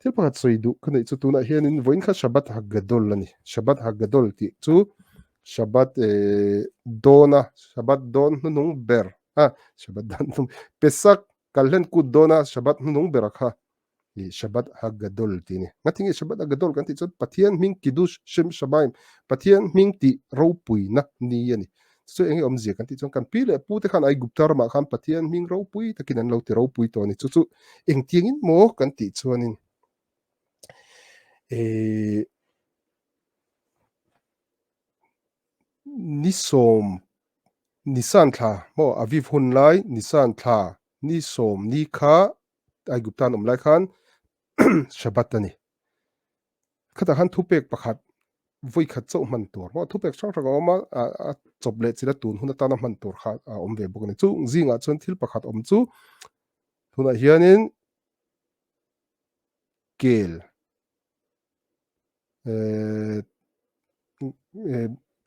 Thil pakhat sawi duh ka neih chu tunah hianin vawiin kha Shabbat Haggadol a ni. Shabbat Haggadol tih chu Shabbat dawna Shabbat dawn hnuhnung ber a Shabbat dawn hnuhnung Pesach kalhlen kut dawna Shabbat hnuhnung bera kha i Shabbat Haggadol tih a ni. Ngatinge Shabbat Haggadol kan tih chuan Pathian hming Kiddush Shem Shamayim Pathian hming tih ropuina ni a ni. Chu eng nge awmzia kan tih chuan kan pi leh pu te khan Aigupta ramah khan Pathian hming ropui takin an lo ti ropui tawh a ni. Chu chu engtiangin maw kan tih chuanin eh ni sawm Nisan thla maw Aviv hun lai Nisan thla ni sawm ni kha Aigupta an awm lai khan Shabbat a ni. Khatah khan thupek pakhat vawi khat chauh hman tur maw thupek hrang hrang a awm a, a chawp leh chila tun hun atana hman tur kha a awm ve bawk a ni. Chung zingah chuan thil pakhat awm chu tunah hianin kel eh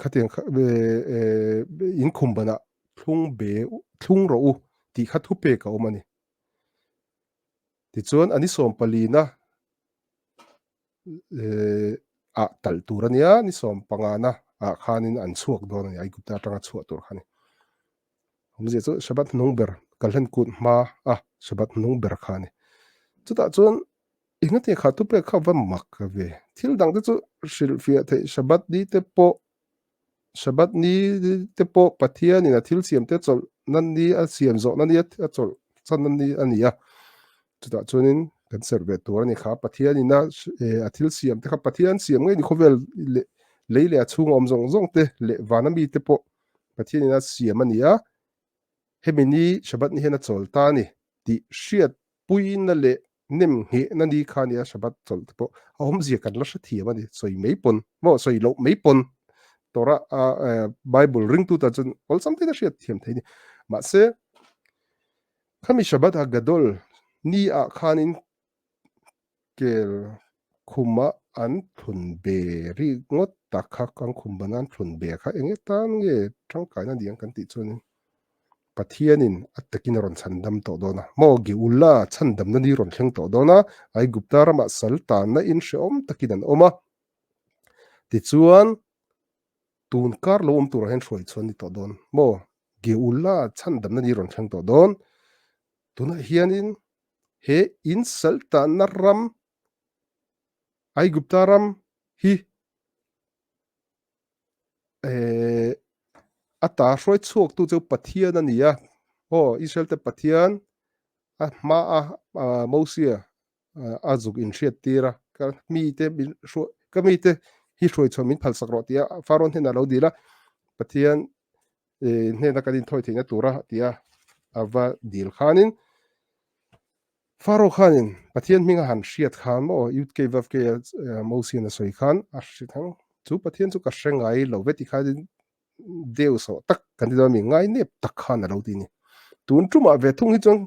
khatiang kha eh in khum banah thlung be thlung rawh u tih kha thupek a awm a ni. Tichuan a ni sawm palina ah talh tur a nia, ni sawm pangana ah khanin an chhuak dawn a ni, Aigupta atanga chhuah tur kha a ni. Awmzia chu Shabbat hnung ber, Kalhlen kut hma a Shabbat hnung ber kha a ni. Chutah chuan engati kha thupek kha va mak ve, thil dang te chu hrilhfiah theih Shabbat ni te pawh Shabbat ni te pawh Pathianin a thil siam te chawlh nan ni a siam zawh na ni a chawlh chan na ni a ni a. Chutah chuanin kan serh ve tur a ni kha. Pathianin a a thil siam te kha Pathian siam ngei ni khawvel leh lei leh a chhunga awm zawng zawng te leh vana mi te pawh Pathianin a siam a ni a. Hemi ni Shabbat ni hian a chawl ta a ni tih hriat puina leh nem nghehna ni kha nia Shabbat chawlh te pawh a awmzia kan la hrethiam a ni sawi mai pawn maw sawi loh mai pawn Torah a Bible ringtu tan chuan awlsam te in a hriat thiam thei a ni mahse khami Shabbat HaGadol ni ah khanin kel khuma an thlun be ri ngawt tak kha kan khum ban an thlun be kha eng tan nge tangkaina ni ang kan tih chuanin Pathianin a takin a rawn chhandam tawh dawn a, maw Geula chhandamna ni rawn thleng tawh dawn a, Aigupta ramah sal tanna in hrehawm takin an awm a. Tichuan, tun kar lo awm turah hian hruai chhuan ni tawh dawn, maw Geula chhandamna ni rawn thleng tawh dawn. Tunah hianin he in sal tanna ram, Aigupta ram hi eh a ta hruai chhuak tu chu Pathian a ni a, aw Israel te Pathian a hma a Mosia a zuk in hriat tir a, ka mi te min hruai ka mi te hi hruai chhuah min phalsak rawh tih a Pharaoh hnenah a lo dil a, Pathian eh hnena kan inthawi theihna tura tia a va dil khanin Pharaoh khanin Pathian hming a han hriat khan maw Yud Kei Vav Kei a Mosian a sawi khan a hre thang chu Pathian chu ka hre ngai lo ve ti khanin deu sawh tak kan ti dawn mi ngai nep tak khan a lo ti ni. Tun tumah ve thung hi chuan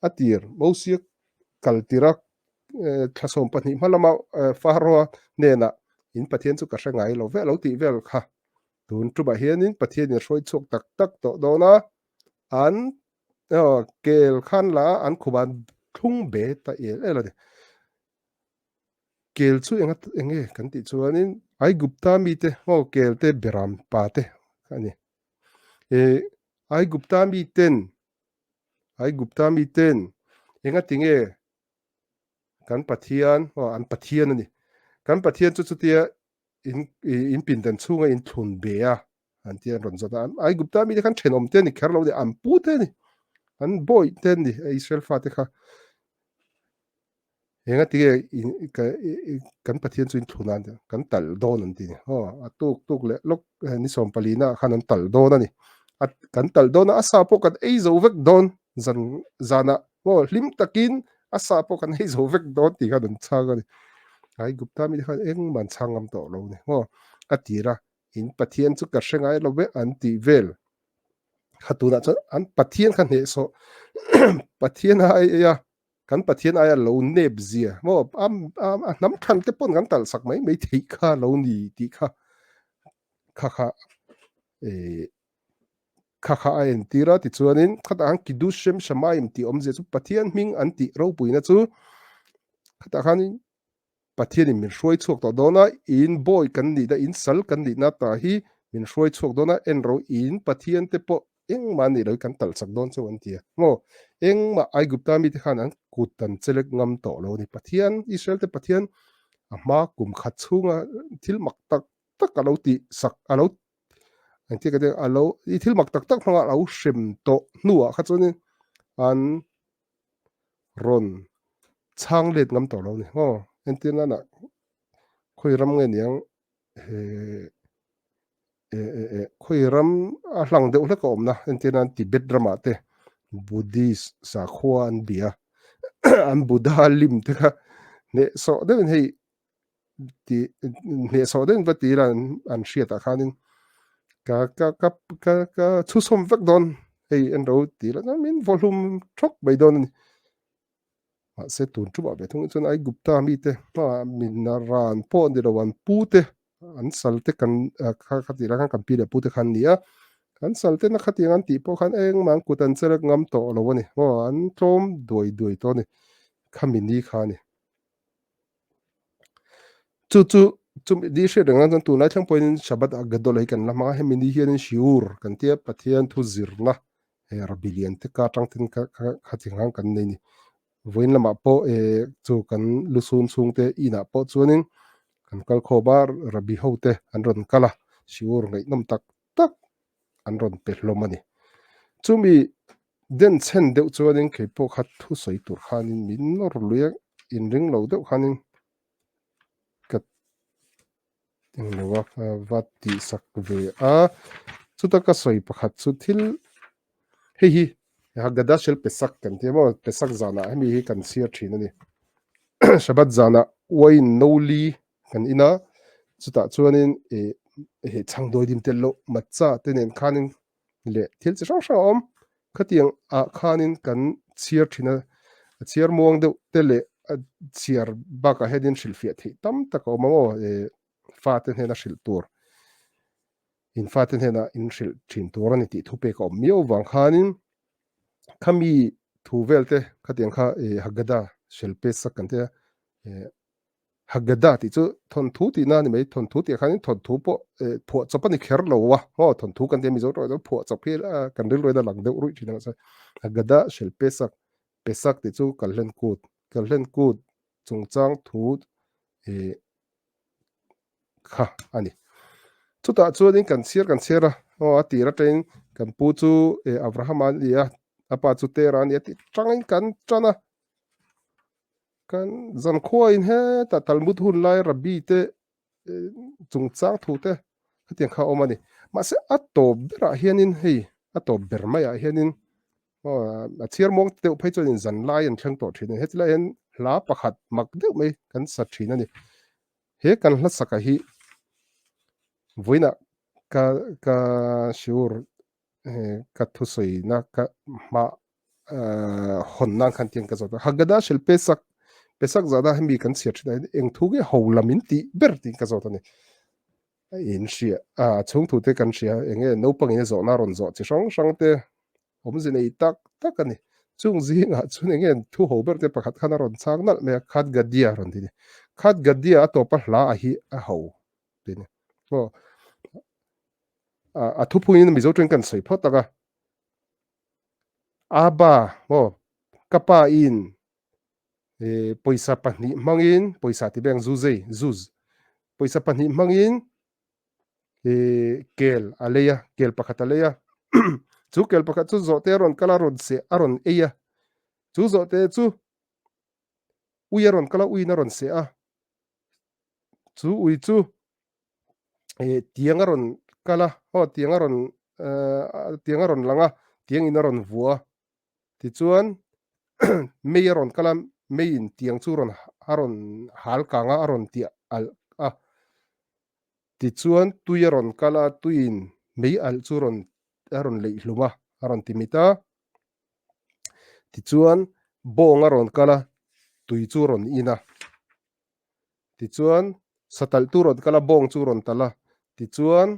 a tir Mosia kal tira thla 12 hma lama Pharaoh hnenah in Pathian chu ka hre ngai lo ve a lo tih vel kha. Tun tumah hianin Pathianin a hruai chhuak tak tak tawh dawn a, an kel khan la an khuban thlung be ta el el a ni. Kel chu enga enge kan tih chuanin Aigupta mite aw kel te beram pa te a ni. Eh Aigupta miten Aigupta miten enga tinge kan Pathian aw an Pathian a ni. Kan Pathian chu chutia in in pindan chhunga in thlun be a an ti an rawn zawt a Aigupta mite khan thenawm te ni kher lo ni an pu te ni an bawi te ni Israel fa te kha enga tinge in kan Pathian chu in thlun an kan tal dawn an ti ni aw a tuk tuk leh lawk ni 14 na khan an tal dawn ani kan tal dawn a a sa pawh kan ei zo vek dawn zan zana aw hlim takin a sa pawh kan ei zo vek dawn tih khan an chhang a ni. Aigupta mite khan engmah an chhang ngam tawh lo a ni. Aw a tir a, in Pathian chu ka hre ngai lo ve an tih vel kha tunah chuan an Pathian kha hnehsawh Pathian aia kan Pathian aia lo nep zia maw a a hnam than te pawn kan talh sak mai mai theih kha lo ni tih kha kha kha eh Kha kha a entir a, tichuanin khatah khan Kiddush Shem Shamayim tih awmzia chu Pathian hming an tih ropuina chu Khatah khanin Pathianin min hruai chhuak tawh dawn a, in bawi kan nihna, in sal kan nihna ta hi min hruai chhuak dawn a, en ro in Pathian te pawh engmah nih loin kan talh chak dawn cheu an ti a. Maw? Engmah Aigupta mite khan an kut an chelek ngam tawh lo a ni. Pathian, Israel te Pathian a hma kum khat chhunga thil mak tak tak a lo tih sak, a lo engtin ka ti a lo i thil mak tak tak hmanga a lo hrem tawh hnuah kha chuanin an rawn chhang let ngam tawh lo a ni. Aw entir nana khawi ram nge niang he e e e khawi ram a hlang deuh hlek a awmna entir nan Tibet ramah te Buddhist sakhua an bia an Buddha lim te kha hnehsawh deuhin hei ti hnehsawh deuhin va ti ila an hriatah khanin ka ka ka ka ka chhusawm vek dawn hei en ro ti ila chuan min vawhlum thawk mai dawn a ni. Mahse tun tumah ve thung chuan Aigupta mite hmaah min ran pawh ni lo an pu te an sal te kan kha kha tih lai khan kan pi leh pu te khan ni a, an sal te na khatiang an tih pawh khan engmah an kut an chelek ngam tawh lo a ni. Aw an tlawm duai duai tawh a ni khami ni kha a ni. Chu chu chumi ni hriat reng nan chuan tunlai thleng pawhin Shabbat ah Gadol hi kan la hmang a, hemi ni hianin Shiur kan tia Pathian thu zirna he Rabbi lian te ka atang ten kha kha khatiang khan kan nei a ni. Vawiin lamah pawh eh chu kan lusun chhungte inah pawh chuanin kan kal khawm a, Rabbi ho te an rawn kal a, Shiur ngaihnawm tak tak an rawn pe hlawm a ni. Chumi den chhen deuh chuanin kei pawh kha thusawi tur khanin min nawr lui a, inring lo deuh khanin ka englo a va tihsak ve a. Chuta ka sawi pakhat chu thil hei hi Haggadah Shel Pesach kan ti a maw, Pesach zanah hemi hi kan chhiar thin a ni. Shabbat zanah uain no li kan in a, chutah chuanin ih hei chhangdawi dim tel loh matcha te nen khanin leh thil chi hrang hrang a awm. Khatiang ah khanin kan chhiar thin a, a chhiar muang deuh te leh a chhiar bakah hianin hrilhfiah theih tam tak a awm ang aw ih fate hnena hrilh tur in fate hnena in hrilh thin tur a ni tih thupek a awm miau vang khanin khami thu vel te khatiang kha ih Haggadah Shel Pesach kan tia ih Haggadah tih chu thawnthu tihna a ni mai, thawnthu tih ah khanin thawnthu pawh eh phuah chawp a ni kher lo a, maw thawnthu kan tia Mizo tawngah chuan phuah chawp hi kan rilruain a lang deuh ruih thin a mahse Haggadah shel Pesach, Pesach tih chu Kalhlen kut, Kalhlen kut chungchang thu eh kha a ni. Chutah chuanin kan chhiar kan chhiar a, aw a tir atangin kan pu chu eh Abrahama a ni a, a pa chu Tera a ni a tih tangin kan tan a. Kan zankhuain hetah Talmud hun lai Rabbi te chungchang thu te khatiang kha a awm a ni. Mahse a tawp berah hianin hei a tawp ber maiah hianin a chhiar muang deuh phei chuanin zan lai an thleng tawh thin a ni. Heti lai hian hla pakhat mak deuh mai kan sa thin a ni. He kan hla saka hi vawiinah ka ka sure ka thusawina ka hma hawn nan khan tiang ka zawt a Haggadah shel Pesach Pesach zana hemi kan chhiar thin a eng thu nge ho lam in tih ber tiin ka zawt a ni in hria a chhung thu te kan hria eng nge naupang in a zawhna rawn zawh chi hrang hrang te awmze nei tak tak a ni chung zingah chuan eng nge thu ho ber te pakhat khan a rawn chhang nalh mai a Khat Gadia rawn ti a ni Khat Gadia a tawpa hla a hi a ho ti a ni aw a thuphungin Mizo tawngin kan sawi phawt ang a, Aba maw ka pa in pawisa pahnih hmangin pawisa ti beng zuzei zuz pawisa pahnih hmangin kel a lei a kel pakhat a lei a chu kel pakhat chu zawhte a rawn kal a rawn seh a rawn ei a chu zawhte chu ui a rawn kal a uiin a rawn seh a chu ui chu eh tiang a rawn kal a aw tiang a rawn eh tiang a rawn lang a tiang in a rawn vua a tichuan mei a rawn kal a mei in tiang chu rawn a rawn hal kang a a rawn tiah alh a tichuan tui a rawn kal a tui in mei alh chu rawn a rawn leih hlum a a rawn ti mit a tichuan bawng a rawn kal a tui chu a rawn in a. Tichuan, satalh tu rawn kal a, bawng chu rawn talh a. Tichuan,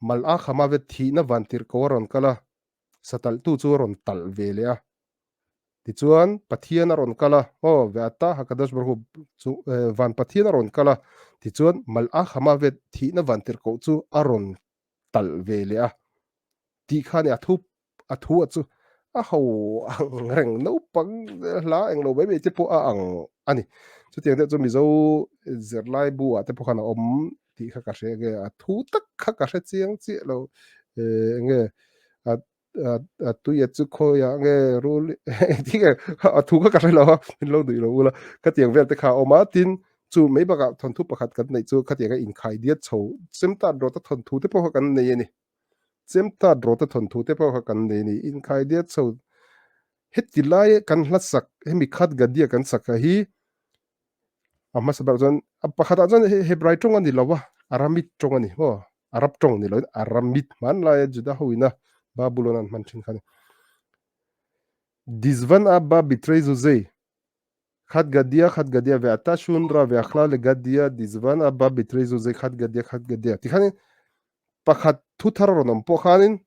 mal a khama vet thihna van tirh ko a rawn kal a, satalh tu chu a rawn talh ve leh a. Tichuan, Pathian a rawn kal a, aw, Ve'ata Hakadosh Baruch Hu chu van Pathian a rawn kal a, tichuan Mal'ach Hamavet thihna vantirhkoh chu a rawn talh ve leh a, tih kha a ni, a thu a thu a chu a ho ang reng naupang hla englo mai mai te pawh a ang a ni. Chutiang deuh chu Mizo zirlai bu ah te pawh khan a awm tih kha ka hre nge a thu tak kha ka hre chiang chiah lo eng nge a a tuia chu khawiah nge rul engtin nge a thu kha ka hre lo a min lo nuih lo ula khatiang vel te kha a awm a tin chu mai bakah thawnthu pakhat kan neih chu khatianga inkhai diat chho chemtat rawta thawnthu te pawh kha kan nei a ni chemtat rawta thawnthu te pawh kha kan nei a ni inkhai diat chho heti lai kan hla sak hemi khat gadia kan sak hi A hmasa berah chuan a pakhatah chuan Hebrai tawng a ni lo a, Aramit tawng a ni maw? Arab tawng ni loin Aramit hmanlaia Juda ho ina Babylon an hman thin kha a ni. Dizvan Abba Bitrei Zuzei Khat Gadia Khat Gadia Ve Ata Shunra Ve Akhla Le Gadia Dizvan Abba Bitrei Zuzei Khat Gadia Khat Gadia tikhanin pakhat thu thar a rawn awm pawh khanin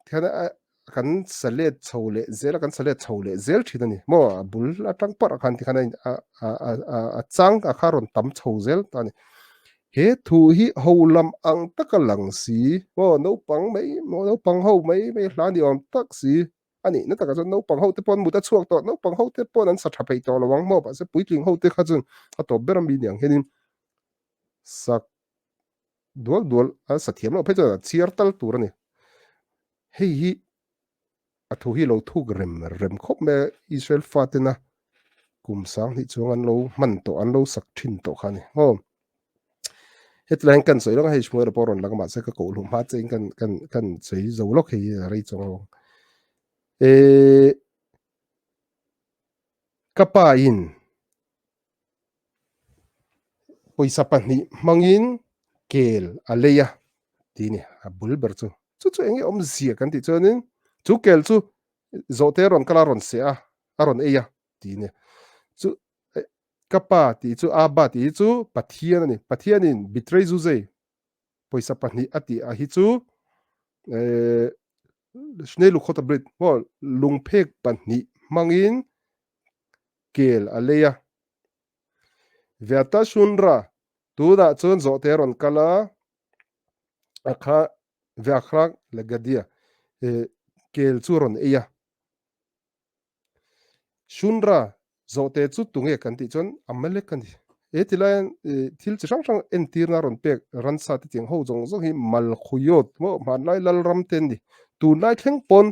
Tikhian a kan sa let chho leh zel a, kan sa let chho leh zel thin a ni. Maw a bul atang parh ah khan tikhian a a a a a chang a kha rawn tam chho zel ta a ni. He thu hi ho lam ang taka lang si, maw naupang mai maw naupang ho mai mai hla ni awm tak si a nih na takah chuan naupang ho te pawh an mut a chhuak tawh, naupang ho te pawh an sa tha peih tawh lo ang maw mahse puitling ho te kha chuan a tawp ber ami niang hianin sak dual dual a sa thiam loh phei chuan a chhiar tal tur a ni. Hei hi a thu hi lo thuk rem rem khawp mai a, Israel fatena kum sanghnih chuang an lo hman tawh an lo sak thin tawh kha a ni. Aw heti lai hian kan sawi lawk a, hei Shmuel pawh a rawn lang a mahse ka koh hluh hma che in kan kan kan sawi zo lawk hei a rei chuang lo ang. Ehh ka pa in Pawisa pahnih hmangin kel a lei a ti a ni, a bul ber chu. Chu chu eng nge awmzia kan tih chuanin chu kel chu zawhte a rawn kal a, a rawn seh a, a rawn ei a ti a ni. Chu ka pa tih chu Abba tih hi chu Pathian a ni. Pathianin betray zuzei pawisa pahnih a tih a hi chu eh Shnei Lukhot a brit maw lungphek pahnih hmangin kel a lei a. Vyata Shunra tunah chuan zawhte a rawn kal a, a kha Vyakhra Lagadia eh kel chu a rawn ei a. Shunra zawhte chu tunge kan tih chuan Amalek a ni. He ti laiin thil chi hrang hrang entirna a rawn pek ransa te tiang ho zawng zawng hi Malkhuyot maw hmanlai lalram te an ni. Tunlai thleng pawn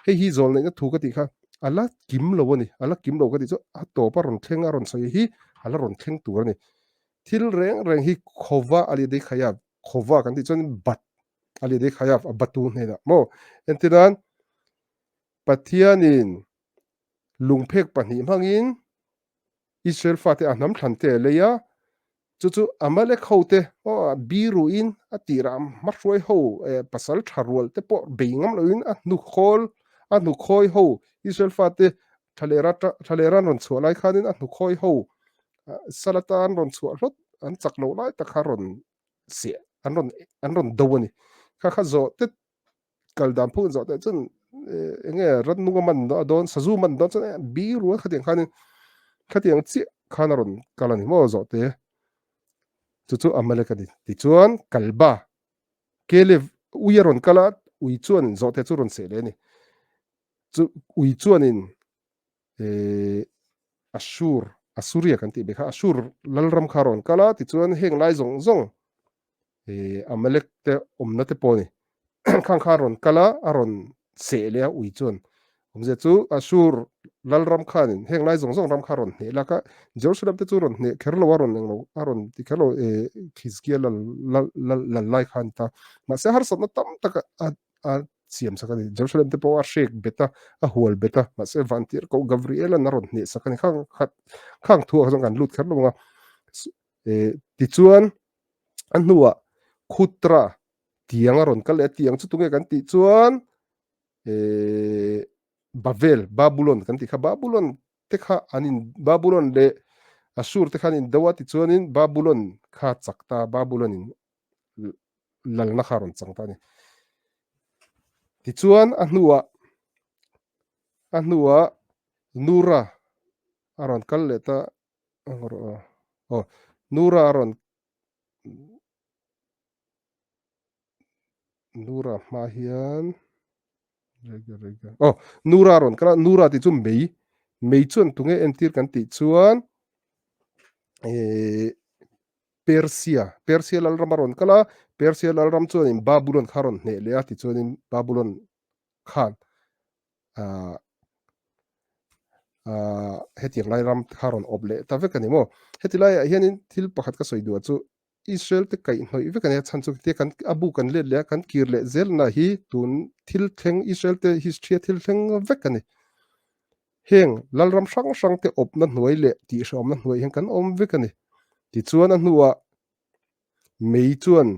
hei hi zawl neihna thu ka tih kha a la kim lo a ni. A la kim lo ka tih chu a tawp a rawn thleng a rawn sawi hi a la rawn thleng tur a ni. Thil reng reng hi khawva a liadei khaia khawva kan tih chuan bat a liadei khaia a batu hnenah maw entirnan Pathianin lungphek pahnih hmangin Israel fate a hnam thlan te a lei a, chu chu Amalek hote aw biruin a tirah hmahruai ho pasal tha rual te pawh bei ngam loin a hnukhawl a hnukhawi ho Israel fate thalera thalera an rawn chhuah lai khanin a hnukhawi ho sal atan rawn chhuah hlawt an chak loh lai tak kha rawn seh an rawn an rawn do a ni. Kha kha zawh te kal dan phung zawh teh chuan eng nge rannung a man a dawn sazu man dawn chuan bi rual khatiang khanin khatiang chiah khan a rawn kal a ni maw zawh te chu chu Amalek a ni tichuan kalba Caleb ui a rawn kal a ui chuanin zawh te chu rawn seh leh a ni chu ui chuanin eh Ashur Asuria kan tih be kha Ashur lalram kha rawn kal a tichuan heng lai zawng zawng eh Amalek te awmna te pawh a ni khang kha a rawn kal a a rawn seh leh a ui chuan awmzia chu Ashur lalram khanin heng lai zawng zawng ram kha a rawn hneh lak a Jerusalem te chu a rawn hneh kher lo a rawn englo a rawn ti kher lo eh Hizkia lal lal lal lal lai kha a ni ta mahse harsatna tam tak a a siam sak a ni Jerusalem te pawh a hrek bet a a hual bet a mahse vantir koh Gavriel an a rawn hneh sak a ni khang khat khang thu ah chuan kan lut kher lo ang a eh tichuan a hnuah khutra tiang a rawn kal leh a tiang chu tunge kan tih chuan eh Bavel Babulon kan tih kha Babulon te kha an in Babulon leh Ashur te kha an in do a tichuanin Babulon kha chak ta Babulon in lalna kha a rawn chang ta a ni tichuan a hnuah a hnuah. Nura a rawn kal leh ta aw Nura a rawn Nura hma hian aw Nura a rawn kal a Nura tih chu mei mei chuan tunge entir kan tih chuan eh Persia Persia lalram a rawn kal a Persia lalram chuanin Babulon kha a rawn hneh leh a tichuanin Babulon khan ah ah hetiang lai ram kha rawn awp leh ta vek a ni maw heti laiah hianin thil pakhat ka sawi duh ah chu Israel te kaihhnawih vek a nia chhan chu tia kan a bu kan let leh a kan kir leh zel na hi tun thil thleng Israel te history a thil thleng vek a ni heng lalram hrang hrang te awpna hnuai leh tihhrehawmna hnuai hian kan awm vek a ni tichuan a hnuah mei chuan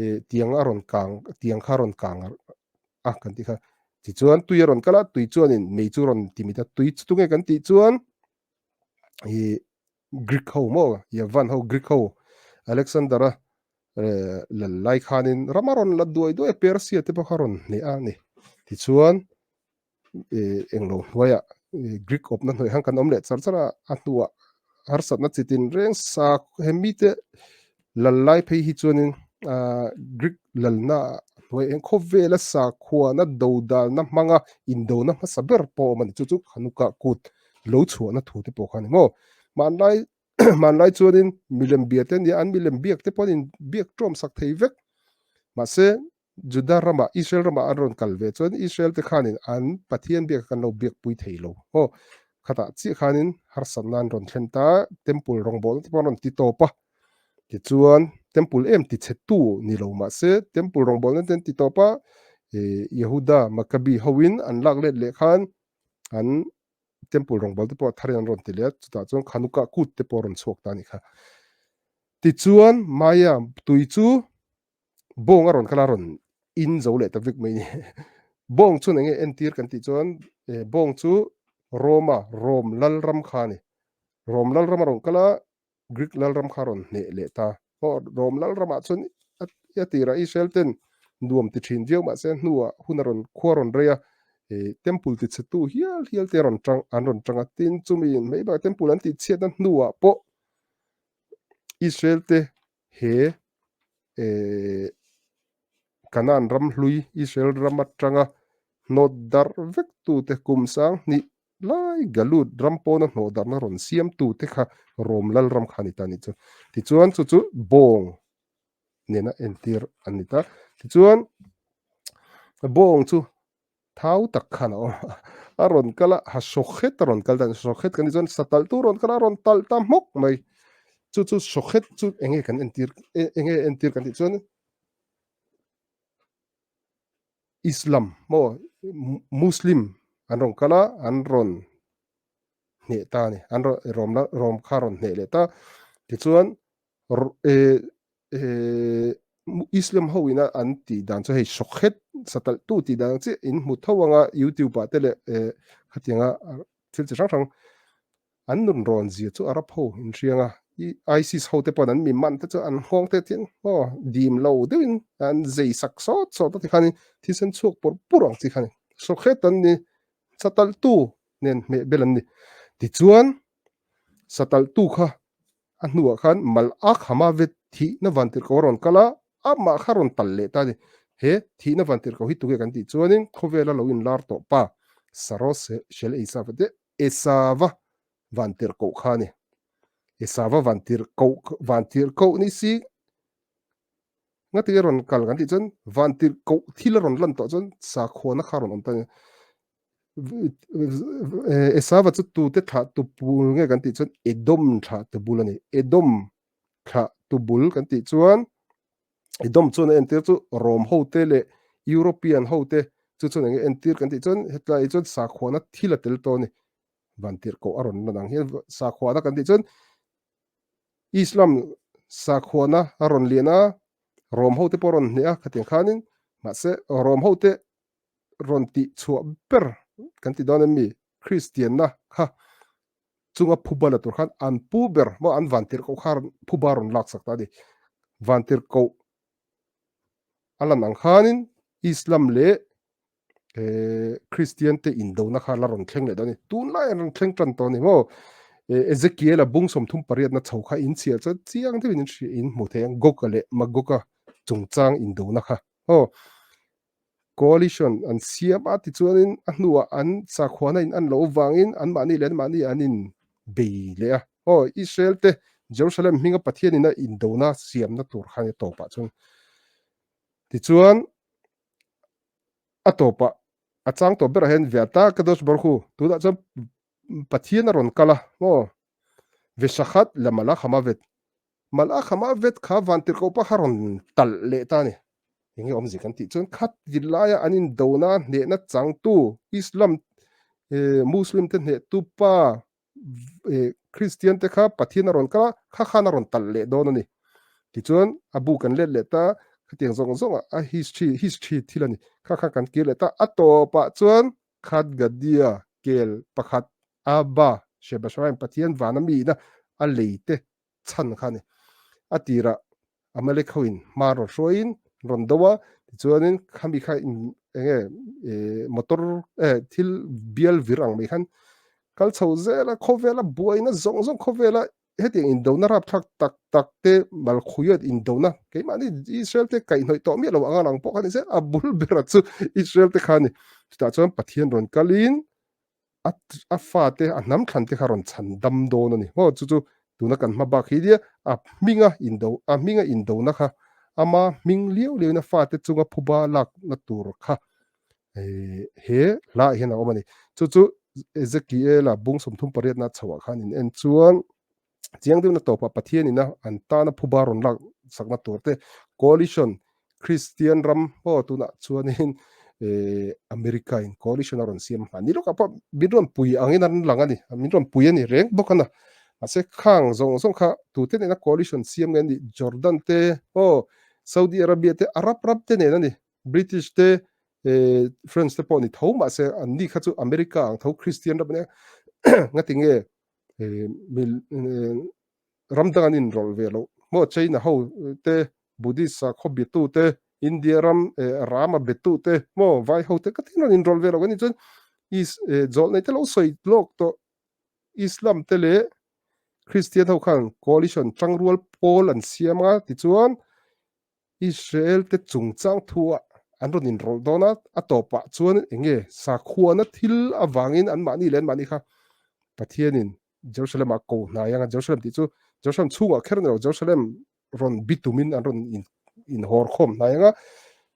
eh tiang a rawn kang tiang kha a rawn kang a kan tih kha tichuan tui a rawn kal a tui chuanin mei chu a rawn ti mit a tui chu tunge kan tih chuan ih Greek ho maw Yavan ho Greek ho Alexander a eh lal lai khanin ram a rawn la duai duai a Persia te pawh kha a rawn hneh a ni tichuan eh englo hnuaiah Greek awpna hnuai hian kan awm leh char char a a hnuah harsatna chi tin reng sa he mite lal lai phei hi chuanin ah Greek lalna hnuai eng khawvela sakhuana dodalna hmanga indona hmasa ber pawh a awm a ni chu chu Hanukkah kut lo chhuahna thu te pawh kha a ni maw hmanlai hmanlai chuanin milem bia te ania an milem biak te pawh an inbiak tawm sak thei vek mahse Juda ramah, Israel ramah an rawn kal ve chuan Israel te khanin an Pathian biak kan lo biakpui thei lo. Aw, khatah chiah khanin harsatna an rawn thlen ta, Temple rawngbawlna te pawh an rawn ti tawp a. Tichuan, Temple em ti chhetu ni lo mahse, Temple rawngbawlna te an ti tawp a, Yehuda Maccabi hoin an lak let leh khan an Temple rawngbawlna te pawh a tharin an rawn ti leh a, chutah chuan Hanukkah kut te pawh a rawn chhuak ta a nih kha. Tichuan, Maya tui chu Bawng a rawn kal a rawn in zo leh ta vek mai ni. Bawng chuan enge entir kan tih chuan eh bawng chu Roma Rom lalram kha a ni. Rom lalram a rawn kal a Greek lalram kha a rawn hneh leh ta. Aw Rom lalramah chuan a tirah Israel ten nuam ti thin viau mahse hnuah hun a rawn khua a rawn rei a eh temple ti chhetu hial hial te a rawn tang an rawn tang a tin chumi mai bakah temple an tih chhiatna hnuah pawh Israel te He eh Canaan ram hlui Israel ram atanga hnawt darh vek tute kum sang hnih lai Galut ram pawna hnawh darhna rawn siam tute kha Rom lal ram kha a ni ta a nih chu. Tichuan chu chu bawng nena entir an ni ta. Tichuan bawng chu Thau tak khan a awm a, a rawn kal a, ha sawkhet a rawn kal ta a ni, sawkhet kan tih chuan sa talh tu rawn kal a, a rawn talh ta hmawk mai, chu chu sawkhet chu eng nge kan entir eng nge entir kan tih chuan Islam maw Muslim an rawn kal a, an rawn hneh ta a ni, an rawn rawm rawm kha a rawn hneh leh ta, tichuan eh eh Islam ho ina an tih dan chu hei sawkhet satalh tu tih dan ang chiah in hmu tho anga YouTube ah te leh eh khatianga thil chi hrang hrang an nun rawn zia chu Arab ho in hriang a ISIS ho te pawn an mi man te chu an nghawng te chian aw dim lo deuhin an zei sak sawt sawt a tikhanin thisen chhuak pur pur ang chi kha ni sawkhet an ni satalh tu nen hmeh bel an ni tichuan satalh tu kha A hnuah khan Malak Hamavet thihna vantirhkoh a rawn kal a, amah kha rawn tal leh ta a ni. He thihna vantirhkoh hi tunge kan tih chuanin khawvela lo inlar tawh pa Saros Shel Esava te Esava vantirhkoh kha a ni. Esava vantirhkoh vantirhkoh ni si ngatinge rawn kal kan tih chuan vantirhkoh thil a rawn lan tawh chuan sakhuana kha a rawn awm ta a ni. Esava chu tute thlah tu bul nge kan tih chuan Edom thlah tu bul a ni. Edom thlah tu bul kan tih chuan Edom chuan a entir chu Rom hote leh European hote chu chuan enge entir kan tih chuan hetlai hi chuan sakhuana thil a tel tawh a ni. Vantirhkoh a rawn lan ang hian sakhuana kan tih chuan Islam sakhuana a rawn lian a, Rom hote pawh a rawn hneh a khatiang khanin mahse Rom hote rawn tih chhuah ber kan ti dawn em mi Kristianna kha chunga phuba la tur khan an pu ber maw an vantirhkoh kha phuba rawn lak sak ta a ni. Vantirhkoh a lan ang khanin Islam leh Kristian te indona kha la rawn thleng leh dawn a ni. Tunlai an rawn thleng tan tawh a ni maw? Ezekiel-a bung 38 na chho kha in chhiar chuan chiang deuhin in hria in hmu thei ang Gog-a leh Magog-a chungchang indona kha. Aw, coalition an siam a tichuanin a hnuah an sakhuana in an loh vangin anmahni leh anmahni an in bei leh a. Aw, Israel te Jerusalem hminga Pathian ina indona siamna tur kha a ni tawpah chuan. Tichuan a tawpah a chang tawp berah hian Ve'ata Kadosh Baruch Hu tunah chuan Pathian a rawn kal a maw Veshachat la Malach Hamavet Malach Hamavet kha vantirhkoh pa kha rawn talh leh ta a ni. Enge awmzia kan tih chuan khat laia an indona hnehna changtu Islam Muslim te hnehtu pa Kristian te kha Pathian a rawn kal a, kha khan a rawn talh leh dawn a ni. Tichuan a bu kan let leh ta, khatiang zawng zawng a history history thil a ni. Kha kha kan kir leh ta, a tawpah chuan Khat Gadia kel pakhat Abba Shebashraim Pathian vana miin a a lei te chhan kha a ni. A tirah Amalek hoin hma rawn hruaiin rawn do a, tichuanin khami kha eng nge motor thil bial vir ang mai khan kal chho zel a, khawvela buaina zawng zawng khawvela hetiang indona rapthlak tak tak te malkhuyat indona keimahni Israel te kaihhnawih tawh miah lo anga lang pawh kha ni se a bul bera chu Israel te kha a ni. Chutah chuan Pathian rawn kalin a a fate a hnam thlan te kha rawn chhan dam dawn a ni maw chu chu tuna kan hma bak hi nia a hminga indo a hminga indona kha ama hming liau liau in a fate chunga phuba lakna tur kha he hla ah hian a awm a ni chu chu Ezekiel-a bung 38 na chhoah khan in en chuan Chiang deuhna tawpah Pathian ina an tana phuba rawn lak sakna tur te coalition Kristian ram pawh tunah chuanin America in coalition a rawn siam hma ni lawkah pawh min rawn pui angin an lang a ni min rawn pui a ni reng bawk a na mahse khang zawng zawng kha tute nena coalition siam nge ni Jordan te aw Saudi Arabia te Arab ram te nen a ni British te French te pawh ni tho mahse an ni kha chu America ang tho Kristian ram a nia ngati nge ram dang an inrawlh ve loh maw China ho te Buddhist sakhaw betu te India ram Rama betu te maw vai ho te ka tin rawn inrawlh ve loh kan ni chuan is zawlh nei te lo sawi lawk tawh Islam te leh Christian ho khan coalition tangrual pawl an siam a tichuan Israel te chungchang thuah an rawn inrawlh dawn a, a tawpah chuan eng nge sakhuana thil avangin anmahni leh anmahni kha Pathianin Jerusalem-ah ko hnai ang a, Jerusalem tih chu Jerusalem chhungah kher ni lo, Jerusalem rawn bi tumin an rawn inhawr khawm hnai ang a,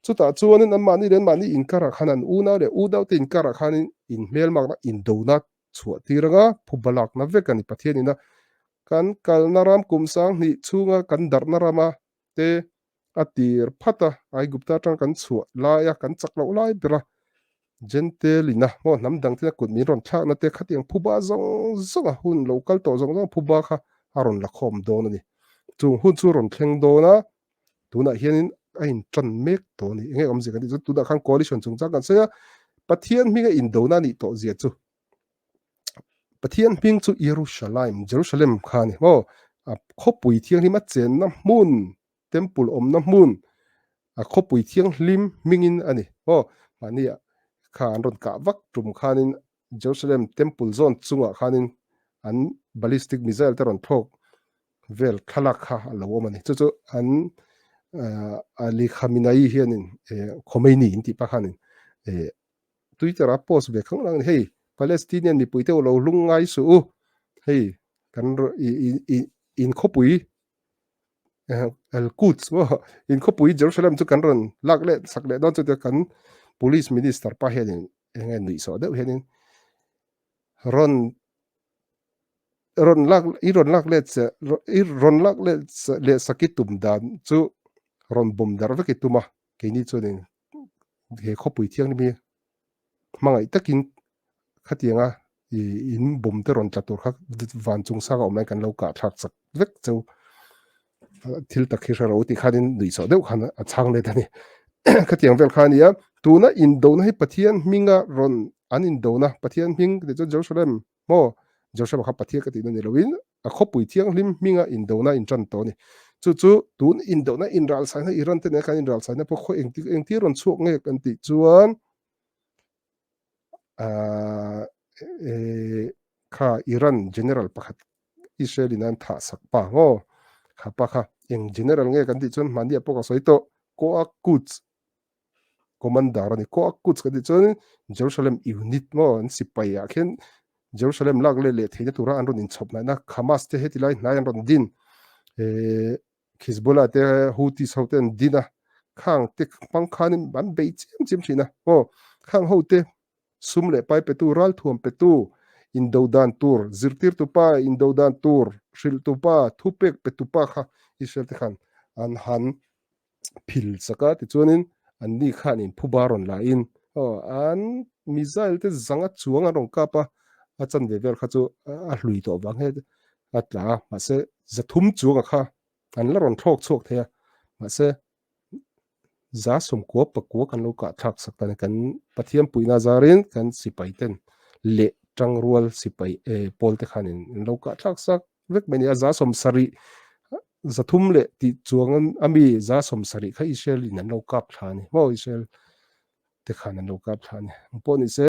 chutah chuanin anmahni leh anmahni inkarah khan an unau leh unaute inkarah khanin inhmelmakna, indona chhuah tir ang a, phuba lakna vek a ni Pathianina kan kalna ram kum 2000 chhunga kan darhna rama te a tir phat a, Aigupta atang kan chhuah lai a, kan chak loh lai ber a, Gentile ina maw hnam dang tena kut min rawn thlakna te khatiang phuba zawng zawng a hun lo kal tawh zawng zawng phuba kha a rawn la khawm dawn a ni. Chung hun chu rawn thleng dawn a, tunah hianin a intan mek tawh a ni. Enge awmzia kan tih chu tunah khan coalition chungchang kan sawi a, Pathian hminga indona a nih tawh zia chu Pathian hming chu Jerusalem, Jerusalem kha a ni maw? A khawpui thianghlim a chenna hmun, temple awmna hmun, a khawpui thianghlim hmingin a ni maw? Mahni kha an rawn kah vak tum khanin Jerusalem temple zawn chungah khanin an ballistic missile te rawn thlawk vel thlalak kha a lo awm a ni. Chu chu an Ali Khamenei hianin Khomeini in tih pah khanin Twitter a post ve khang lang hei Palestinian mipui te lo hlung ngai suh u hei kan in khawpui El Quds maw in khawpui Jerusalem chu kan rawn lak leh sak leh dawn chu te kan police minister pa hianin enge nuih sawh deuh hianin rawn rawn lak i rawn lak let che i rawn lak let leh sak i tum dan chu rawn bawm darh vek i tum a keini chuanin he khawpui thianghlim hi hmangaih takin khatianga in bawm te rawn tla tur kha van chung sang a awm lai kan lo kah thlak chak vek cheu thil tak hi hre ro tih khanin nuih sawh deuh khan a chhang let a ni khatiang vel kha a ni a tuna indona hi Pathian hminga rawn an indona Pathian hming tih chu Jerusalem maw Jerusalem kha Pathian ka tihna ni loin a khawpui thianghlim hminga indona intan tawh a ni. Chu chu tun indona inralsaina Iran te nen khan inralsaina pawh khaw engti engtir rawn chhuak nge kan tih chuan. Kha Iran general pakhat Israel in an thah sak pa maw? Kha pa kha eng general nge kan tih chuan hmahni ah pawh ka sawi tawh Koa Quds commander a ni. Koa Quds kan tih chuan Jerusalem unit maw an sipai ah khian Jerusalem lak leh leh theihna tura an rawn inchhawp hnaihna Hamas te heti lai hnai an rawn din Hezbollah te Houthis ho te an din a khang te hmang khanin an bei chiam chiam thin a maw khang ho te Sum leh pai petu, ralthuam petu, indo dan tur, zirtirtu pa, indo dan tur, hrilhtu pa, thupek petu pa kha Israel te khan an han phil chak a, tichuanin anni khan in phuba rawn la in aw an missile te zanga chuang an rawn kap a, a chanve vel kha chu a hlui tawh vang he a tla a, mahse 300 chuanga kha an la rawn thlawk chhuak thei a, mahse 99 kan lo kah thlak sak ta ni. Kan Pathian puihna zarin kan sipai ten leh tangrual sipai eh pawl te khanin an lo kah thlak sak vek mai a ni a. 70 300 leh tih chuang ami 70 kha Israel in an lo kap thla a ni maw Israel te khan an lo kap thla a ni. Engpawh ni se.